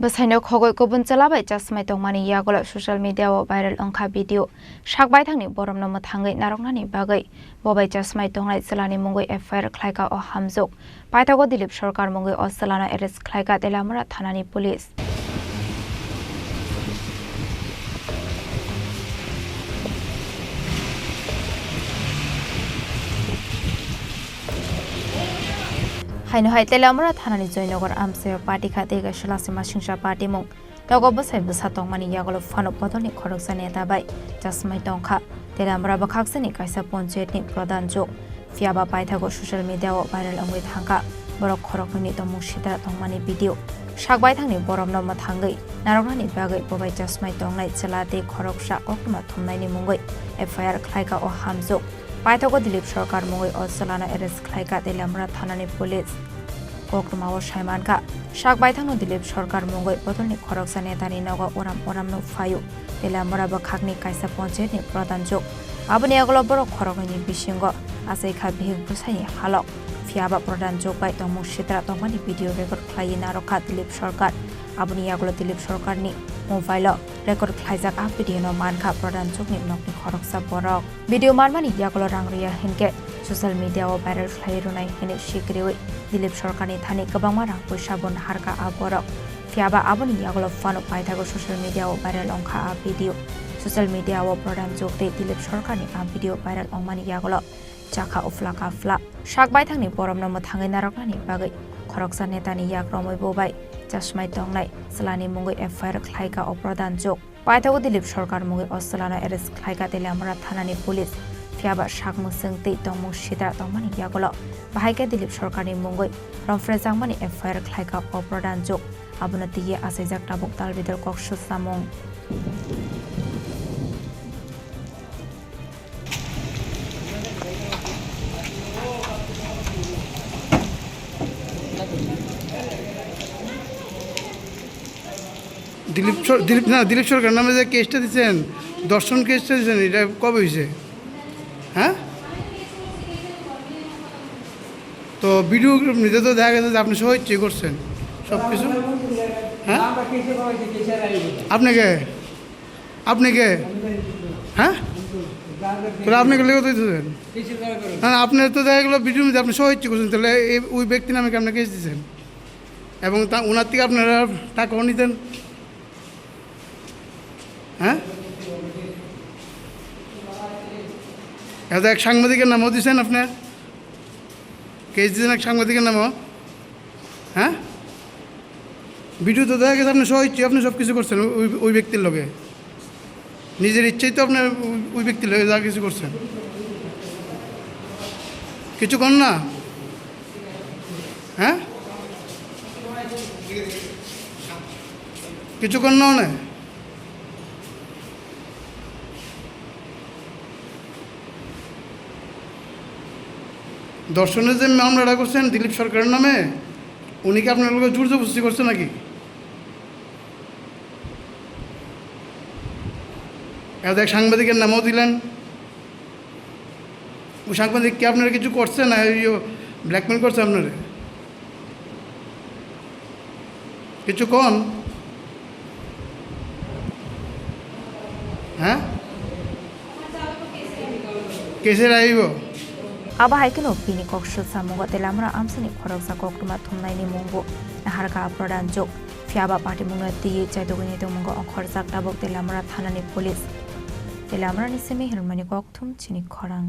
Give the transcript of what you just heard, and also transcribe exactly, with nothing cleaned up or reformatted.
Bwsaino khogwi kubun chwla bai chasmai tongmani yagulo social media o viral wngkha video. Sak baithangni boromno mwthangwi narwknani bagwi bo bai chasmai tongnai chwlani mungwi F I R khlaikha o hamjwk. Paithago Dilip Sarkar mungwi o chwlano arrest khlaikha Teliamura thanani police. Haino hai Teliamura thanani Joynagar amchaio party kha tei kaisa lasima singsa party mung. Nogo bwsai bwsa tongmani yagulo phano bodolni khoroksa neta bai chasmai tongkha. Teliamura bwkhaksani kaisa ponchayatni pradhan jwk. Phiyaba paithago social media o viral wngwi thangkha borok khoroknwini tongmung sitra tongmani video. Sak baithangni boromno mwthangwi narwknani bagwi bo bai chasmai tongnai chwla tei khoroksa koktwma thumnaini mungwi F I R khlaikha o hamjwk. Paithago Dilip Sarkar mungwi o chwlano arrest khlaikha Teliamura thanani police. Koktwmao saimankha, sak baithangno Dilip Sarkar mungwi bodolni khoroksa netani nogo uram uramno phaio Teliamura bwkhakni kaisa ponchayatni pradhan jwk. Aboni yagulo borok khoroknwini bisingo achaikha bihik bwsaini halok. Phiyaba pradhan jwk bai tongmung sitra tongmani video record khlaiwi narwkha Dilip Sarkar. Aboni yagulo Dilip Sarkarni mobile o record khlaijak a video no mankha pradhan jwkni nokni khoroksa borok. Video manmani yagulo rang rwya hinkhe social media o viral khlai rwnai hwnwi sikriwi Dilip Sarkarni thani kwbangma rang puisa bo naharkha a borok. Phiyaba aboni yagulo phano paithago social media o viral wngkha a video. Social media o pradhan jwk tei Dilip Sarkarni a video viral wngmani yagulo chakha ufla kafla. Sak baithangni boromno mwthangwi narwknani bagwi khoroksa netani yak romwi bo bai chasmai tongnai chwlani mungwi F I R khlaikha o pradhan jwk. Paithago Dilip Sarkar mungwi o chwlano arrest khlaikha Teliamura thanani police. Phiyaba sak mwswng tei tongmung sitra tongmani yagulo bahai khe Dilip Sarkarni mungwi romphrejakmani F I R khlaikha o pradhan jwk. Abono twiwi achaijak tabuk tal bidal kok swsamung. Dilip সর-, দিলীপ, না, দিলীপ সরকার নামে যে কেসটা দিচ্ছেন, ধর্ষণ কেসটা দিচ্ছেন, এটা কবে হয়েছে? হ্যাঁ? তো ভিডিও নিজে তো দেখা গেছে যে আপনি সহ ইচ্ছে করছেন সব কিছু। হ্যাঁ? আপনি কে? আপনি কে? হ্যাঁ? তাহলে আপনি কে লিখে দিতেছেন? না, না, আপনি তো দেখা গেলো ভিডিওর মধ্যে আপনি সহ ইচ্ছে করছেন, তাহলে এই, ওই ব্যক্তির নামে কি আপনি কেস দিচ্ছেন? এবং তা, ওনার থেকে আপনারা টাকাও নিতেন, হ্যাঁ? এটা এক সাংবাদিকের নামও দিচ্ছেন আপনি, কেস দিচ্ছেন এক সাংবাদিকের নামও, হ্যাঁ? ভিডিও তো দেখা গেছে আপনি সহ ইচ্ছে, আপনি সব কিছু করছেন ওই, ওই ব্যক্তির লগে। নিজের ইচ্ছেই তো আপনি ওই, ওই ব্যক্তির লগে যা কিছু করছেন। কিছু কর না? হ্যাঁ? কিছু কর না মানে? ধর্ষণের যে মামলাটা করছেন দিলীপ সরকারের নামে, উনি কি আপনার লগে জোর জবরদস্তি করছে নাকি? এত এক সাংবাদিকের নামও দিলেন। ওই সাংবাদিক কি আপনারা কিছু করছে না, এই ব্ল্যাকমেল করছে আপনারা? কিছু কন? হ্যাঁ? কেসের আইব? Abo hai kheno bini kok swlsa mungo Teliamura amchaini khoroksa koktwma thumnaini mungbo naharkha a pradhan jwk. Phiyaba patimungno twiwi chaitugwini tongmungo ongkhorjak tabuk Teliamura thanani police. Teliamurani simi hinmani kokthum chini khorang.